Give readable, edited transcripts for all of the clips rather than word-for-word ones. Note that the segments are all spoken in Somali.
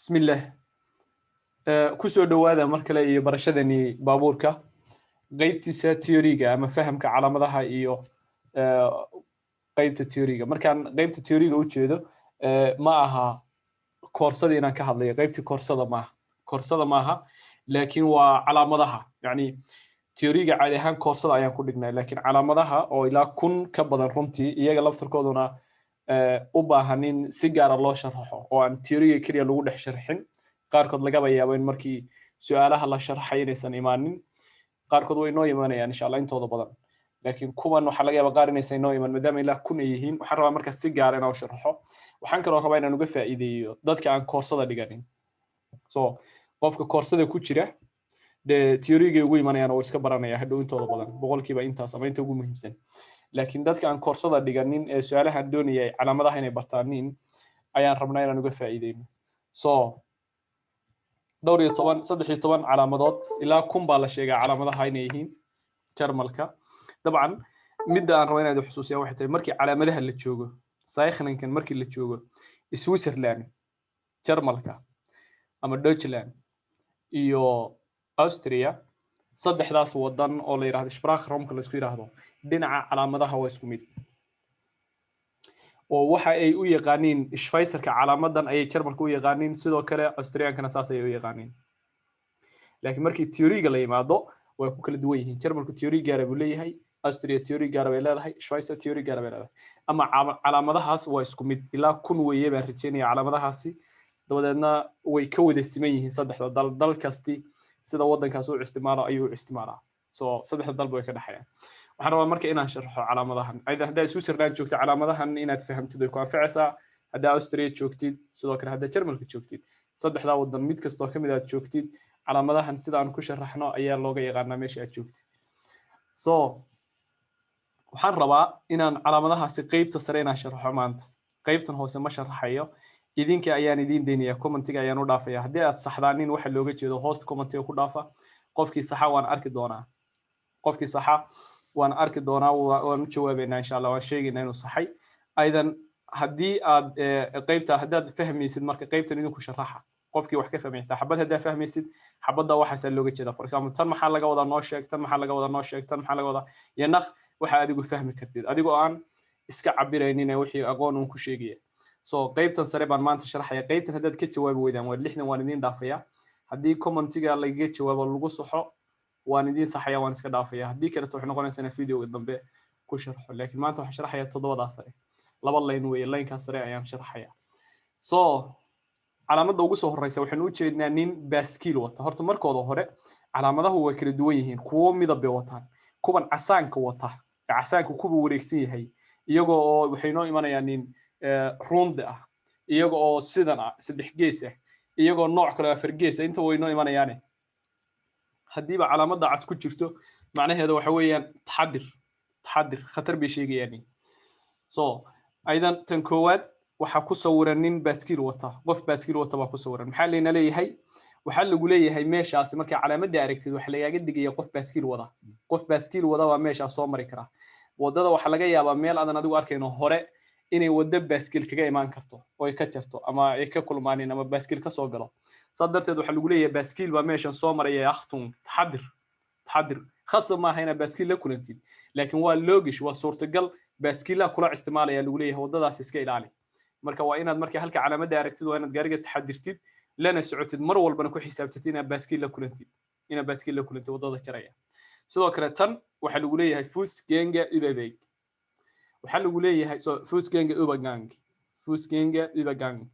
Bismillah. Kusoo dhowaada mar kale iyo barashadani baabuurka, qeybtiisa theoryga ama fahamka calaamadaha iyo qeybta theoryga. Markaan qeybta theoryga u jeedo, ma aha koorsadii inaan ka hadlayo, qeybtii koorsada maaha, koorsada maaha, laakiin waa calaamadaha. Yani theoryga caadi ahaan koorsada ayaan ku dhignay, laakiin calaamadaha oo ilaa 1000 ka badan runtii, iyaga laftarkooduna u baahan in si gaara loo sharaxo oo aan theoryga keliya lagu dhex sharxin. Qaarkood lagaba yaabo in markii su-aalaha la sharxay inaysan imaanin. Qaarkood way inoo imanayaan, insha Allah, intooda badan, laakiin kuwan waxaa laga yaaba qaar inaysan inoo iman, maadaama ilaa 1000 ay yihiin. Waxaan rabaa marka si gaara inaan u sharaxo. Waxaan kaloo rabaa inaan uga faa'iideeyo dadka aan koorsada dhiganin. So qofka koorsada ku jira dee theorygay ugu imanayaan oo iska baranaya hadhow intooda badan, boqolkiiba intaas ama inta ugu muhiimsan. Laakiin dadka aan koorsada dhiganin ee su-aalahan doonaya calaamadaha inay bartaanin ayaan rabnaa inaan uga faa'iideyno. So dhowr iyo toban, 13 calaamadood, ilaa 1000 baa la sheegaa calaamadaha inay yihiin Jarmalka. Dabcan midda aan rabo inaad xusuusiyaan waxay tahay, markii calaamadaha la joogo, Zeichnungen markii la joogo, Switzerland, Jarmalka ama Deutschland iyo Austria, saddexdaas wadan oo la yidhahdo Sprachraumka la isku yidhaahdo, dhinaca calaamadaha waa isku mid, oo waxa ay u yaqaaniin Schweizerka calaamadan ayay Jarmalka u yaqaaniin, sidoo kale Austriankana saas ayay u yaqaaniin. Laakiin markii theoryga la yimaado way ku kala duwan yihiin. Jarmalku theory gaara buu leeyahay, Austria theory gaara bay leedahay, Schweizer theory gaara bay leedahay. Ama calaamadahaas waa isku mid, ilaa 1000 weeye baan rajeynaya calaamadahaasi. Dabadeedna way ka wada siman yihiin saddexda dal. Dal kasti sida waddankaas u isticmaalo ayuu u isticmaalaa. So saddexda dalba way ka dhexayaan. Waxaan rabaa marka inaan sharxo calaamadahan. Ayda haddaa Switzerland joogto, calaamadahan inaad fahamtid way ku anficaysaa. Haddaa Austria joogtid sidoo kale, haddaa Jarmalka joogtid, saddexdaa waddan mid kastoo kamid aad joogtid, calaamadahan sida aan ku sharaxno ayaa looga yaqaanaa meesha aad joogtid. So waxaan rabaa inaan calaamadahaasi qeybta sare inaan sharaxo maanta. Qeybtan hoose ma sharaxayo, idinka ayaan idiin daynaya, commentiga ayaan u dhaafaya. Haddii aad saxdaanin waxa looga jeedo, hoosta commentiga ku dhaafa. Qofkii saxa waan arki doonaa, qofkii saxa waan arki doonaa, waan u jawaabaynaa, insha Allah, waan sheegaynaa inuu saxay. Aydan haddii aad qeybta haddaad fahmaysid, marka qeybtan idinku sharaxa. Qofkii wax ka fahmay xitaa xabad haddaa fahmaysid, xabadda waxaasaa looga jeedaa, for example, tan maxaa laga wadaa, noo sheeg. Tan maxaa laga wadaa, noo sheeg. Tan maxaa laga wadaa, iyo naq waxa adigu fahmi kartid, adigoo aan iska cabiraynin ee wixii aqoon uun ku sheegaya. So qeybtan sare baan maanta sharaxaya. Qeybtan haddaad ka jawaabi weydaan, waa 60, waan idiin dhaafaya. Haddii commentiga lagaga jawaabo, lagu saxo, waan idiin saxaya, waan iska dhaafaya. Haddii kaleto waxay noqonaysaa inaan videoga dambe ku sharxo. Laakiin maanta waxaan sharaxaya toddobadaa sare, laba line weeye, linekaas sare ayaan sharaxaya. So calaamadda ugu soo horeysa, waxaynu u jeednaa nin baaskiil wata. Horta markooda hore calaamadahu way kala duwan yihiin. Kuwo midab bay wataan, kuwan casaanka wata ee casaanka kuwa wareegsan yahay, iyagoo oo waxay noo imanayaan nin runde ah, iyaga oo sidan ah, saddex gees ah, iyagoo nooc kale afar gees ah, inta way noo imanayaane. Haddiiba calaamadda cas ku jirto, macnaheeda waxa weeyaan taxadir, taxadir, khatar bay sheegayaan. So aydan tan koowaad waxaa ku sawiran nin baaskiil wata, qof baaskiil wata baa ku sawiran. Maxaa layna leeyahay? Waxaa lagu leeyahay meeshaasi markay calaamadda aragtid, waxaa lagaaga digaya qof baaskiil wada. Qof baaskiil wada baa meeshaas soo mari kara waddada. Waxaa laga yaabaa meel aadan adigu arkayno hore inay waddo baaskiil kaga imaan karto oo ay ka jarto ama ay ka kulmaanin ama baaskiil ka soo galo. Saas darteed waxaa lagu leeyahay baaskiil baa meeshan soo maraya, Achtung, taxadir, taxadir. Khasab maaha inaad baaskiil la kulantid, laakiin waa logisch, waa suurtagal baaskiilaha kula isticmaalaya lagu leeyahay, waddadaas iska ilaali. Marka waa inaad marka halka calaamadda aragtid, waa inaad gaariga taxadirtid, lana socotid, mar walbana ku xisaabtatid inaad baaskiil la kulantid, inaad baaskiil la kulantid waddada jaraya. Sidoo kale tan waxaa lagu leeyahay Fußgängerüberweg. Waxaa lagu leeyahay, so Fußgängerübergang, Fußgängerübergang,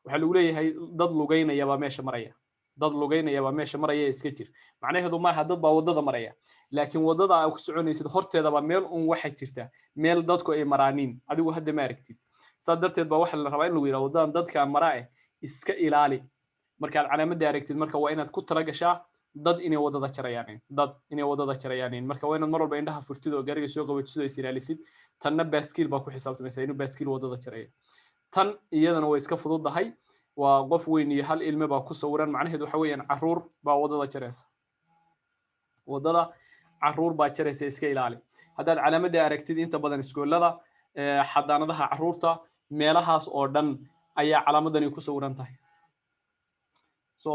waxaa lagu leeyahay dad lugeynaya baa meesha maraya, dad lugeynaya baa meesha maraya, iska jir. Macnaheedu maaha dad baa waddada maraya, laakiin waddada aad ku soconaysid horteeda baa meel un waxa jirta meel dadku ay maraaniin, adigu hadda ma aragtid. Saas darteed baa waxaa la rabaa in lagu yidhahdo waddadan dadka maraa eh iska ilaali. Markaad calaamadda aragtid, marka waa inaad ku tala gashaa dad inay waddada jarayaanin, dad inay waddada jarayaanin. Marka waa inaad mar walba indhaha furtid oo gaariga soo qabajisid oo is ilaalisid. Tanna baaskiil baa ku xisaabtamaysa inuu baaskiil waddada jarayo. Tan iyadana way iska fududahay, waa qof weyn iyo hal ilme baa ku sawiran. Macnaheedu waxa weeyaan caruur baa waddada jaraysa, waddada caruur baa jaraysa, iska ilaali. Haddaad calaamadda aragtid, inta badan iskoolada, xadaanadaha caruurta, meelahaas oo dhan ayaa calaamadani ku sawiran tahay. So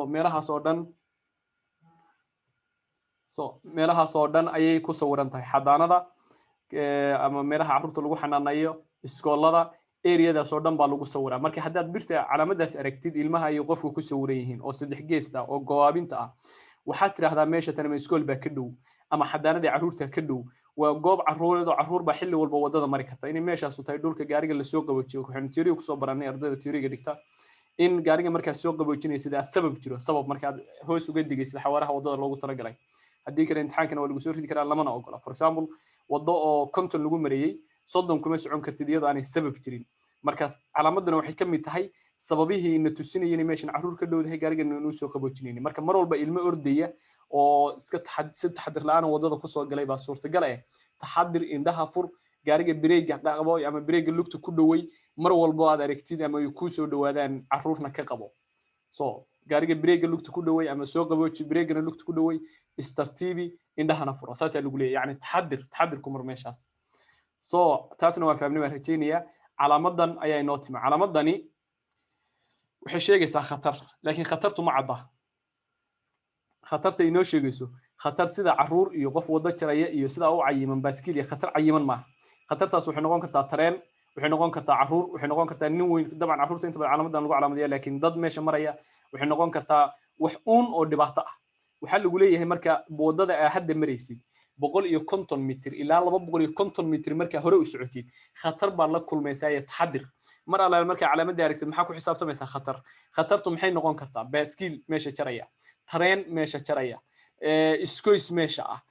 meelahaas oo dhan ayay ku sawiran tahay. Xadaanada ama meelaha carruurta lagu xanaaneeyo, iskoolada, areadaas oo dhan baa lagu sawiraa. Marka haddaad birta calaamadaas aragtid, ilmaha ayay qofku ku sawiran yihiin oo saddex geesta oo gowaabinta ah, waxaad tidhaahdaa meesha tan ama iskool baa ka dhow ama xadaanadii carruurta ka dhow, waa goob carruureed oo carruur baa xilli walba waddada mari karta, inay meeshaasu tahay dhulka gaariga lasoo qaboojiyo. Waxaynu theory kusoo baranay, ardayda theoryga dhigta, in gaariga markaad soo qaboojinaysid aad sabab jiro, sabab markaad hoos uga digaysid xawaaraha waddada loogu talagalay. Haddii kale imtixaankana waa lagu soo ridi karaa, lamana ogola. For example, waddo oo 50 lagu mareeyey, 30 kuma socon kartid iyadoo aanay sabab jirin. Markaas calaamadana waxay ka mid tahay sababihii na tusinayay inay meeshan carruur ka dhowdahay, gaarigana inuu soo qaboojinaynin. Marka mar walba ilmo ordaya oo iska si taxadir la'aan waddada kusoo galay baa suurtagal ah. Taxadir, indhaha fur, gaariga bareega qabo ama bareega lugta ku dhowey mar walbo aad aragtid ama ay kuu soo dhowaadaan, carruurna ka qabo. So gaariga bareega lugta ku dhowey ama soo qabooji, bareegana lugta ku dhowey, istartiibi, indhahana furo, saasaa lagu leeyahy. Yani taxadir, taxadir ku mar meeshaas. So taasna waa fahmnay baan rajaynayaa. Calaamadan ayaa inoo timi. Calaamadani waxay sheegaysaa khatar, laakiin khatartu ma cadda. Khatarta inoo sheegayso, khatar sida carruur iyo qof waddo jaraya iyo sidaa u cayiman, baaskiil iyo khatar cayiman maaha. Khatartaas waxay noqon kartaa tareen, waxay noqon kartaa carruur, waxay noqon kartaa nin weyn. Dabcan carruurta inta badan calaamadan lagu calaamadiya, laakiin dad meesha maraya waxay noqon kartaa wax uun oo dhibaato ah. Waxaa lagu leeyahay marka waddada aa hadda maraysid 150 mitir ilaa 250 mitir markaa hore u socotid, khatar baad la kulmaysaa iyo taxadir. Mar allaale markaa calaamadda aragtid, maxaa ku xisaabtamaysaa? Khatar. Khatartu maxay noqon kartaa? Baaskiil meesha jaraya, tareen meesha jaraya, iskoys meesha ah,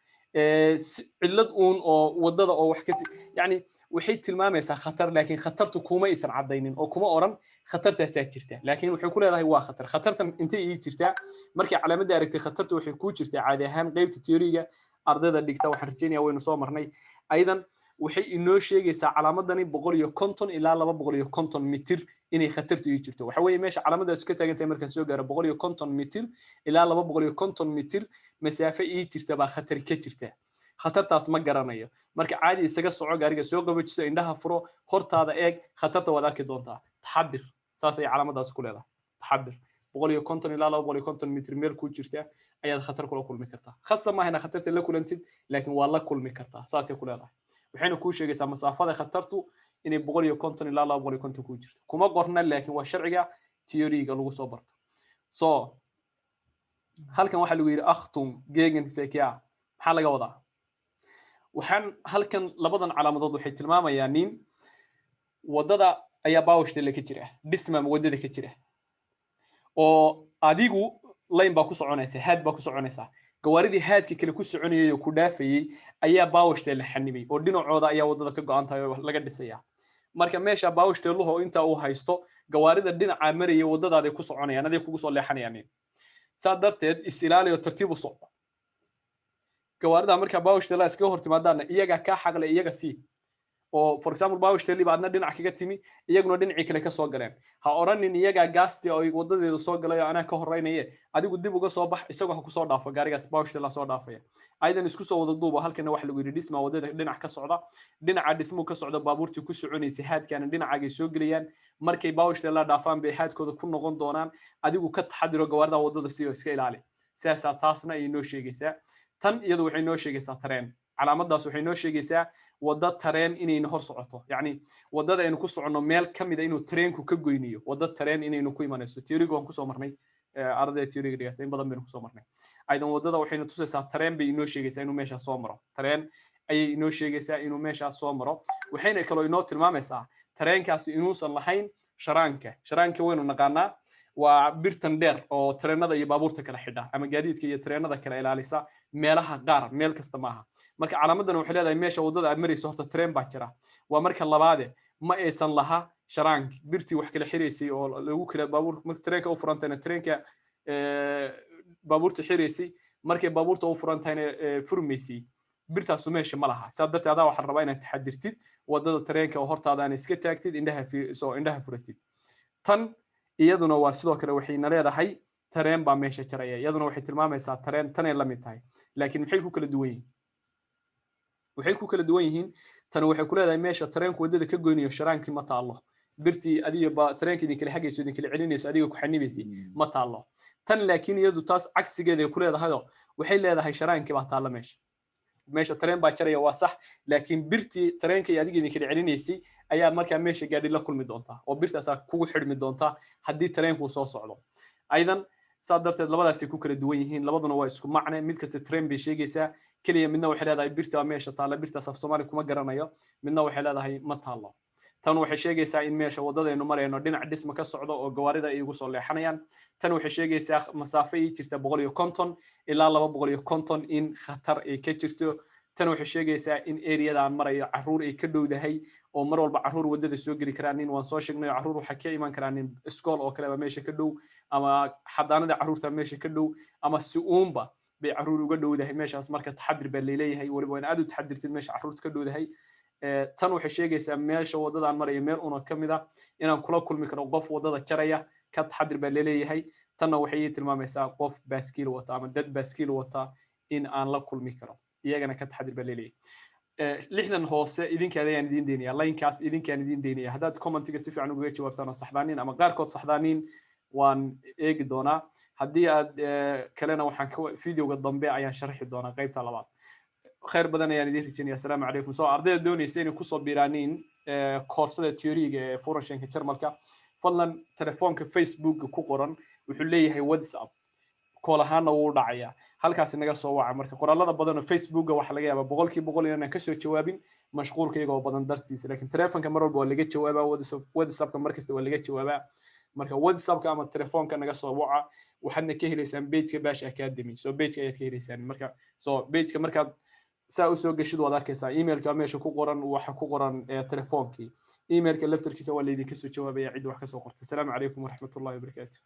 cillad uun oo waddada oo wax kasi. Yani waxay tilmaamaysaa khatar, laakiin khatartu kuma aysan caddaynin oo kuma oran khatartaasaa jirta, laakiin waxay ku leedahay waa khatar. Khatartan intay ii jirtaa markay calaamadda aragtay? Khatartu waxay kuu jirtaa caadi ahaan qeybta theoryga ardayda dhigta, waxaan rajeynaya waynu soo marnay. Aydan waxay inoo sheegaysaa calaamadani 150 ilaa 250 mitir inay khatartu ii jirto. Waxa weeye meesha calaamadaas ka taagan tahay markaan soo gaaro, 150 mitir ilaa 250 mitir masaafo ii jirta baa khatar ka jirta. Khatartaas ma garanayo. Marka caadi isaga soco, gaariga soo qabajiso, indhaha furo, hortaada eeg, khatarta waad arki doontaa. Taxadir, saas ayay calaamadaas ku leedahay. Taxadir, 150 ilaa 250 mitir meel kuu jirta ayaad khatar kula kulmi kartaa. Khasa maaha inaad khatarta la kulantid, laakiin waa la kulmi kartaa, saasay ku leedahay. Waxayna kuu sheegaysaa masaafada khatartu inay 150 ilaa 250 kuu jirto. Kuma qorna, laakiin waa sharciga theoryga lagu soo barto. So halkan waxaa lagu yidhi "Achtung, Gegenverkehr". Maxaa laga wadaa? Waxaan halkan labadan calaamadood waxay tilmaamayaan nin waddada ayaa Baustelle ka jira, dhisma waddada ka jira, oo adigu line baa ku soconaysa, haad baa ku soconaysaa. Gawaaridii haadka kale ku soconayay oo ku dhaafayey ayaa Baustelle xanibay, oo dhinacooda ayaa waddada ka go'an tahay oo laga dhisaya. Marka meesha Baustelluhu inta uu haysto, gawaarida dhinaca maraya waddadaaday ku soconayaan, aday kugu soo leexanayaan. Saa darteed is ilaali oo tartiib u soco. Gawaarida markaa Baustelle iskaga hor timaadaana, iyagaa kaa xaqle, iyaga sii. Oo for example, Baustelle ba adna dhinac kaga timi, iyaguna dhinacii kale ka soo galeen. Ha odhanin iyagaa gaasti oo wadadeeda soo galay oo anaa ka horeynaye. Adigu dib uga soo bax, isagoo ha kusoo dhaafo gaarigaas Baustelle soo dhaafaya. Ayadan isku soo wada duubo, halkana waxa lagu yidhi dhisma wadada dhinac ka socda. Dhinaca dhismuu ka socda, baabuurtii ku soconaysay haadkaana dhinacaagay soo gelayaan. Markay Baustelle dhaafaan bay haadkooda ku noqon doonaan. Adigu ka taxadiro, gawaarida wadada si oo iska ilaali. Sidaasaa taasna ay noo sheegaysaa. Tan iyadu waxay noo sheegaysaa tareen. Calaamaddaas waxay noo sheegaysaa waddo tareen inayna hor socoto, yacni waddada aynu ku soconno meel ka mida inuu tareenku ka goynayo, waddo tareen inaynu ku imanayso. Theoryga waan kusoo marnay, ardayda theoryga dhigata in badan baynu kusoo marnay. Aydan waddada waxayna tusaysaa tareen bay inoo sheegaysaa inuu meeshaas soo maro. Tareen ayay inoo sheegaysaa inuu meeshaas soo maro. Waxayna kaloo inoo tilmaamaysaa tareenkaasi inuusan lahayn sharaanka. Sharaanka waynu naqaanaa, waa birtan dheer oo tareenada iyo baabuurta kala xidha ama gaadiidka iyo tareenada kala ilaalisa meelaha qaar, meel kasta maaha. Marka calaamadan waxay leedahay meesha waddada aad marayso horta tareen baa jira. Waa marka labaade, ma aysan laha sharaank, birtii wax kala xiraysay oo lagu kala baabuur marka tareenka u furantayna tareenka baabuurta xiraysay, markay baabuurta u furantayna furmaysay, birtaasu meesha ma laha. Saa darteed adaa waxaa rabaa inaad taxadirtid, waddada tareenka oo hortaada aan iska taagtid, indhaha soo indhaha furatid. Tan iyaduna waa sidoo kale, waxayna leedahay tareen baa meesha jaraya. Iyaduna waxay tilmaamaysaa tareen, tanay la mid tahay, laakiin maxay ku kala duwan yihiin? Waxay ku kala duwan yihiin, tani waxay ku leedahay meesha tareenku waddada ka goynayo sharaankii ma taalo. Birtii adiga ba tareenka idin kala hagayso, idin kala celinayso, adiga ku xanibaysay ma taallo tan. Laakiin iyadu taas cagsigeeda ay ku leedahayoo waxay leedahay Schranke baa taalla meesha. Meesha tareen baa jaraya, waa sax, laakiin birtii tareenka iyo adiga idin kala celinaysay ayaa markaa meesha gaadhi la kulmi doontaa oo birtaasaa kugu xidhmi doontaa haddii tareenkuu soo socdo aydan. Saa darteed labadaasay ku kala duwan yihiin. Labaduna waa isku macne. Mid kasta train bay sheegaysaa keliya. Midna waxay leedahay birta meesha taalla, birtaas af Soomaali kuma garanayo. Midna waxay leedahay ma taallo. Tan waxay sheegaysaa in meesha waddadaynu marayno dhinac dhisma ka socdo oo gawaarida ay igu soo leexanayaan. Tan waxay sheegaysaa masaafo ii jirta 150 ilaa 250 in khatar ay ka jirto. Tan waxay sheegaysaa in areada aan marayo carruur ay ka dhowdahay oo mar walba carruur waddada soo geli karaan. Nin waan soo sheegnay, carruur waxay ka iman karaan nin iskool oo kaleba meesha ka dhow, ama xadaanada carruurta meesha ka dhow, ama si uunba bay carruur uga dhowdahay meeshaas. Marka taxadir baa leeyahay, weliba waa in aad u taxadirtid meesha carruurta ka dhowdahay. Tan waxay sheegaysaa meesha waddadaan marayo meel una ka mid a inaan kula kulmi karo qof waddada jaraya, ka taxadir baa laleeyahay. Tanna waxay ii tilmaamaysaa qof baaskiil wata ama dad baaskiil wata in aan la kulmi karo, iyagana ka taxadir baa laleeyahay. Lixdan hoose idinka ayaan idiin deynaya, linekaas idinkaan idiin deynaya. Haddaad commentiga si fiican ugaga jawaabtaan oo saxdaaniin ama qaarkood saxdaaniin, waan eegi doonaa. Haddii aad kalena waxaan videoga dambe ayaan sharxi doonaa qaybta labaad. Khayr badan ayaan idiin rajaynaya. Asalaamu calaykum. So ardayda doonaysa inay kusoo biiraaniin koorsada theoryga ee Führerscheinka Jarmalka, fadlan telefoonka Facebooka ku qoran wuxuu leeyahay WhatsApp call ahaana wuu dhacayaa, halkaasi naga soo waca. Marka qoraalada badan oo Facebooka waxaa laga yaabaa 100% inaan kasoo jawaabin mashquulka iyagoo badan dartiisa, laakiin telefonka mar walba waa laga jawaabaa. WhatsAppka mar kasta waa laga jawaabaa. Marka WhatsAppka ama telefoonka naga soo waca. Waxaadna ka heleysaan pageka Bash Academy. So pageka ayaad ka heleysaan. Marka so pageka markaad saa usoo geshid waad arkaysaa emailka meesha ku qoran, waxa ku qoran telefoonkii. Emailka laftarkiisa waa laydinka soo jawaabaya cidda wax kasoo qortay. Asalaamu calaykum waraxmatullahi wabarakaatu.